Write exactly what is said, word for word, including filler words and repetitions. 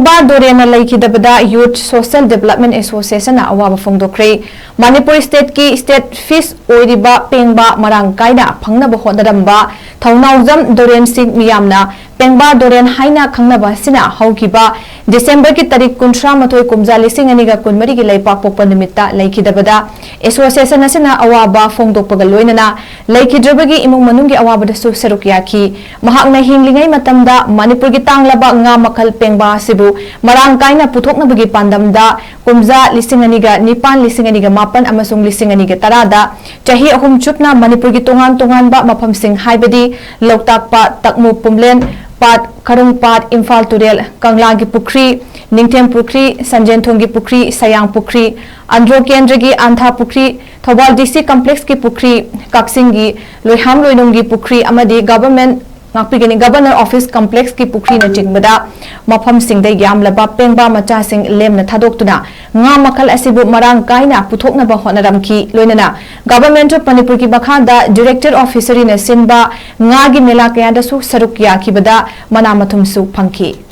ꯄꯦꯡꯕꯥ ꯗꯣꯔꯦꯟꯅ ꯂꯩꯈꯤꯗꯕꯗ Youth Social Development Associationꯅ ꯑꯋꯥꯕ ꯐꯣꯡꯗꯣꯛꯈ꯭ꯔꯦ꯫ Manipur stateꯀꯤ state fish ꯑꯣꯏꯔꯤꯕ ꯄꯦꯡꯕꯥ ꯃꯔꯥꯡ ꯀꯥꯏꯅ ꯐꯪꯅꯕ ꯍꯣꯠꯅꯔꯝꯕ ꯊꯧꯅꯥꯎꯖꯝ ꯗꯣꯔꯦꯟ ꯁꯤꯡ, ꯃꯤꯌꯥꯝꯅ ꯄꯦꯡꯕꯥ ꯗꯣꯔꯦꯟ ꯍꯥꯏꯅ ꯈꯪꯅꯕ ꯑꯁꯤꯅ ꯍꯧꯈꯤꯕ Decemberꯒꯤ ꯇꯥꯔꯤꯛ ꯀꯨꯟꯊ꯭ꯔꯥ ꯃꯥꯊꯣꯏ, ꯀꯨꯝꯖꯥ ꯂꯤꯁꯤꯡ ꯑꯅꯤꯒ ꯀꯨꯟꯃꯔꯤꯒꯤ ꯂꯩꯄꯥꯛꯄꯣꯛꯄ ꯅꯨꯃꯤꯠꯇ ꯂꯩꯈꯤꯗꯕꯗ Association ꯑꯁꯤꯅ ꯑꯋꯥꯕ ꯐꯣꯡꯗꯣꯛꯄꯒ ꯂꯣꯏꯅꯅ ꯂꯩꯈꯤꯗ꯭ꯔꯕꯒꯤ ꯏꯃꯨꯡ ꯃꯅꯨꯡꯒꯤ ꯑꯋꯥꯕꯗꯁꯨ ꯁꯔꯨꯛ ꯌꯥꯈꯤ꯫ ꯃꯍꯥꯛꯅ ꯍꯤꯡꯂꯤꯉꯩ ꯃꯇꯝꯗ ꯃꯅꯤꯄꯨꯔꯒꯤ ꯇꯥꯡꯂꯕ ꯉꯥ ꯃꯈꯜ ꯄꯦꯡꯕꯥ ꯑꯁꯤꯕꯨ ꯃꯔꯥꯡ ꯀꯥꯏꯅ ꯄꯨꯊꯣꯛꯅꯕꯒꯤ ꯄꯥꯟꯗꯝꯗ ꯀꯨꯝꯖꯥ ꯂꯤꯁꯤꯡ ꯑꯅꯤꯒ ꯅꯤꯄꯥꯟ, ꯂꯤꯁꯤꯡ ꯑꯅꯤꯒ ꯃꯥꯄꯟ ꯑꯃꯁꯨꯡ ꯂꯤꯁꯤꯡ ꯑꯅꯤꯒ ꯇꯔꯥꯗ ꯆꯍꯤ ꯑꯍꯨꯝ ꯆꯨꯞꯅ ꯃꯅꯤꯄꯨꯔꯒꯤ ꯇꯣꯉꯥꯟ ꯇꯣꯉꯥꯟꯕ ꯃꯐꯝꯁꯤꯡ ꯍꯥꯏꯕꯗꯤ ꯂꯣꯛꯇꯥꯛ ꯄꯥꯠ, ꯇꯛꯃꯨ ꯄꯨꯝꯂꯦꯟ ꯄꯥꯠ, ꯈꯔꯨꯡ ꯄꯥꯠ, ꯏꯝꯐꯥꯜ ꯇꯨꯔꯦꯜ, ꯀꯪꯂꯥꯒꯤ ꯄꯨꯈ꯭ꯔꯤ, ꯅꯤꯡꯊꯦꯝ ꯄꯨꯈ꯭ꯔꯤ, ꯁꯟꯖꯦꯟꯊꯣꯡꯒꯤ ꯄꯨꯈ꯭ꯔꯤ, ꯁꯌꯥꯡ ꯄꯨꯈ꯭ꯔꯤ, ꯑꯟꯗ꯭ꯔꯣ ꯀꯦꯟꯗ꯭ꯔꯒꯤ ꯑꯟꯙꯥ ꯄꯨꯈ꯭ꯔꯤ, ꯊꯧꯕꯥꯜ DC complexꯀꯤ ꯄꯨꯈ꯭ꯔꯤ, ꯀꯛꯆꯤꯡꯒꯤ ꯂꯣꯏꯍꯥꯝ ꯂꯣꯏꯅꯨꯡꯒꯤ ꯄꯨꯈ꯭ꯔꯤ ꯑꯃꯗꯤ Government, ꯉꯥꯛꯄꯤꯒꯅꯤ, Governor Office complexꯀꯤ ꯄꯨꯈ꯭ꯔꯤꯅꯆꯤꯡꯕꯗ ꯃꯐꯝꯁꯤꯡꯗ ꯌꯥꯝꯂꯕ ꯄꯦꯡꯕꯥ ꯃꯆꯥꯁꯤꯡ ꯂꯦꯝꯅ ꯊꯥꯗꯣꯛꯇꯨꯅ ꯉꯥ ꯃꯈꯜ ꯑꯁꯤꯕꯨ ꯃꯔꯥꯡ ꯀꯥꯏꯅ ꯄꯨꯊꯣꯛꯅꯕ ꯍꯣꯠꯅꯔꯝꯈꯤ꯫ ꯂꯣꯏꯅꯅ Government of ꯃꯅꯤꯄꯨꯔꯒꯤ ꯃꯈꯥꯗ Director of Fisheryꯅ ꯁꯤꯟꯕ ꯉꯥꯒꯤ ꯃꯦꯂꯥ ꯀꯌꯥꯗꯁꯨ ꯁꯔꯨꯛ ꯌꯥꯈꯤꯕꯗ ꯃꯅꯥ ꯃꯊꯨꯝꯁꯨ ꯐꯪꯈꯤ꯫